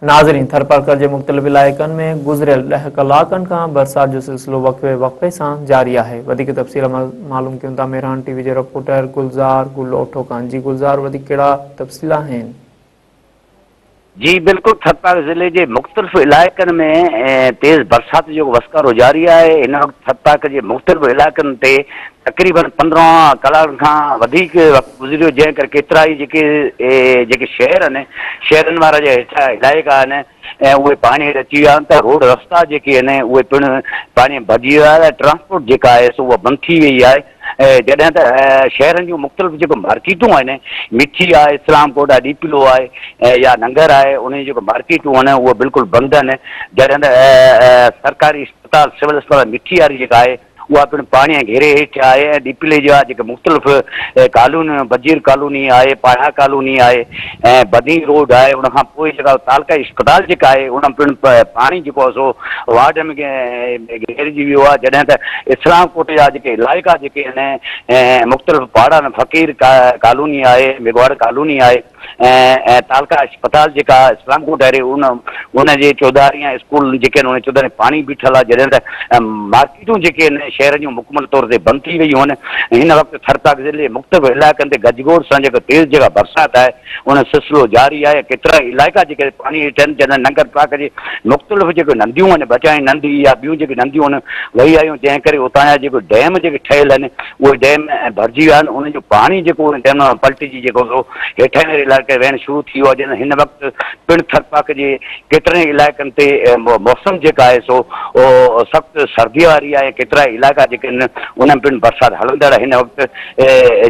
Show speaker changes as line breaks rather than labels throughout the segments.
ناظرين ٿرپارڪر جي مختلف علائقن ۾ گذريل ڏهه ڪلاڪن کان برسات جو سلسلو وقفي وقفي سان جاري آهي وڌيڪ تفصيل معلوم ڪيون ٿا مهراڻ ٽي وي جي رپورٽر گلزار گل اوٺو کان جي گلزار وڌيڪ ڪهڙا تفصيل آهن.
جي بلڪل ٿرپارڪر ضلعي جي مختلف علائقن ۾ تيز برسات جو وسڪارو جاري آهي هن وقت ٿرپارڪر جي مختلف علائقن تي تقريبن 15 ڪلاڪن کان وڌيڪ وقت گذريو جنهن ڪري ڪيترائي جيڪي جيڪي شهر آهن شهرن وارا جا هيٺيان علائقا آهن ۽ اهي پاڻي هيٺ اچي ويا آهن ته روڊ رستا جيڪي آهن اهي پڻ پاڻي ۾ ڀرجي ويا آهن ٽرانسپورٽ جيڪا آهي سو اها بند ٿي وئي آهي جڏهن ته شهرن جون مختلف جيڪو مارڪيٽون آهن مٺي آهي اسلام ڪوٽ آهي ڏيپلو آهي يا ننگر آهي انهن جون جيڪو مارڪيٽون آهن اهي بلڪل بند آهن جڏهن ته سرڪاري اسپتال سول اسپتال مٺي واري جيڪا آهي اها پڻ پاڻيء گهيري هيٺ آهي ۽ ڏيپلي جا جيڪي مختلف ڪالونيون بجير ڪالوني آهي، پاڙها ڪالوني آهي ۽ بدين روڊ آهي ان کان پوء جيڪا تعلقه اسپتال جيڪا آهي ان ۾ پڻ پاڻي جيڪو آهي سو وارڊ ۾ گهيرجي ويو آهي جڏهن ته اسلام ڪوٽ جا جيڪي علائقا جيڪي آهن مختلف پاڙا فقير ڪالوني آهي ميگهواڙ ڪالوني آهي ۽ تعلقه اسپتال جيڪا اسلام ڪوٽ آهي ان ان جي چوڌاري يا اسڪول جيڪي آهن ان جي چوڌاري پاڻي بيٺل آهي جڏهن ته مارڪيٽون جيڪي آهن شهر جون مڪمل طور تي بند ٿي ويون آهن هن وقت ٿرپاڪ ضلعي جي مختلف علائقن تي گجگوڙ سان جيڪو تيز جيڪا برسات آهي ان سلسلو جاري آهي ڪيترا علائقا جيڪي پاڻي هيٺ آهن جڏهن ننگر پاڪ جي مختلف جيڪي نديون آهن بچائي ندي يا ٻيون جيڪي نديون آهن وهي آيون جنهن ڪري اتان جا جيڪي ڊيم جيڪي ٺهيل آهن اهي ڊيم ڀرجي ويا آهن انهن جو پاڻي جيڪو ان ڊيم مان پلٽجي جيڪو سو هيٺاهين واري علائقي وهڻ شروع ٿي ويو آهي جڏهن هن وقت پڻ ٿرپاڪ جي ڪيترن ئي علائقن تي موسم جيڪا آهي سو سخت سردي واري آهي ڪيترا ئي علائقا جيڪي آهن انهن ۾ پڻ برسات هلندڙ هن وقت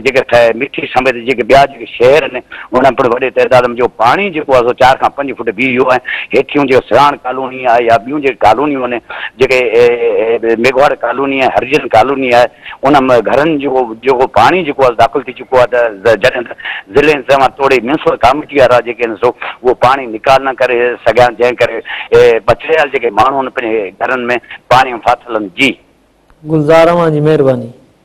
جيڪي مٺي سميت جيڪي ٻيا جيڪي شهر آهن انهن پڻ وڏي تعداد ۾ جو پاڻي جيڪو آهي سو چار کان پنج فوٽ بيهي ويو آهي هيٺيون جيڪي سراڻ ڪالوني آهي يا ٻيون جيڪي ڪالونيون آهن جيڪي ميگهواڙ ڪالوني آهي هرجن ڪالوني آهي ان گهرن جو جيڪو پاڻي جيڪو آهي داخل ٿي چڪو آهي ته جڏهن ته ضلعي انتظاميا توڙي ميونسپل ڪاميٽي وارا جيڪي آهن سو اهو پاڻي نيڪال نه ڪري سگهيا آهن جنهن ڪري بچڙيل جيڪي ماڻهو آهن پنهنجي گهرن ۾ پاڻي ۾ ڦاٿل آهن جي.
گلزار اوهان جي مهرباني.